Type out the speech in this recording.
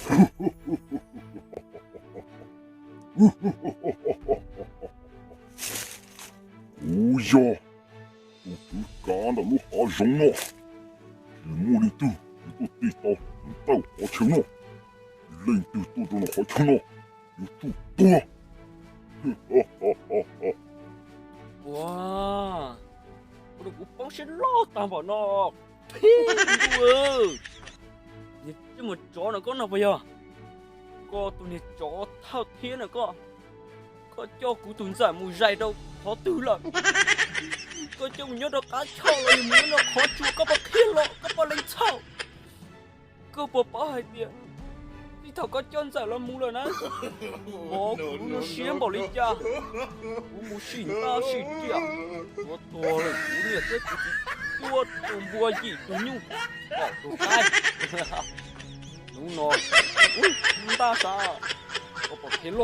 Kuv yog tus kwv kav ntawm lub hav zoov no, tsis muaj leej twg yuav tuaj tig tau ntawm qhov chaw no. Leej twg tuaj rau ntawm qhov chaw no, yuav tsum tuag. Ua, ua rau kuv poob siab loj tag npaum no. Niag tsov no koj no puas yog? Koj tus niag tsov thawj thiab no koj, koj coj kuv tus ntxawm mus zais rau qhov twg lawm? Koj coj mus nyob rau qab choj los yog mus nyob rau qhov tsua, koj puas qhia los koj puas lees txhaum? Koj puas paub hais tias txij thaum koj coj ntxawm los mus lawm na, kuv lub siab npaum li cas, kuv mus sim ntaj sim riam, ua tuag lawm kuv niam thiab kuv txiv, tuaj tus npua yim tus nyuj, pom tus qaib. Hnub no, ntaj sav, koj puas qhia los?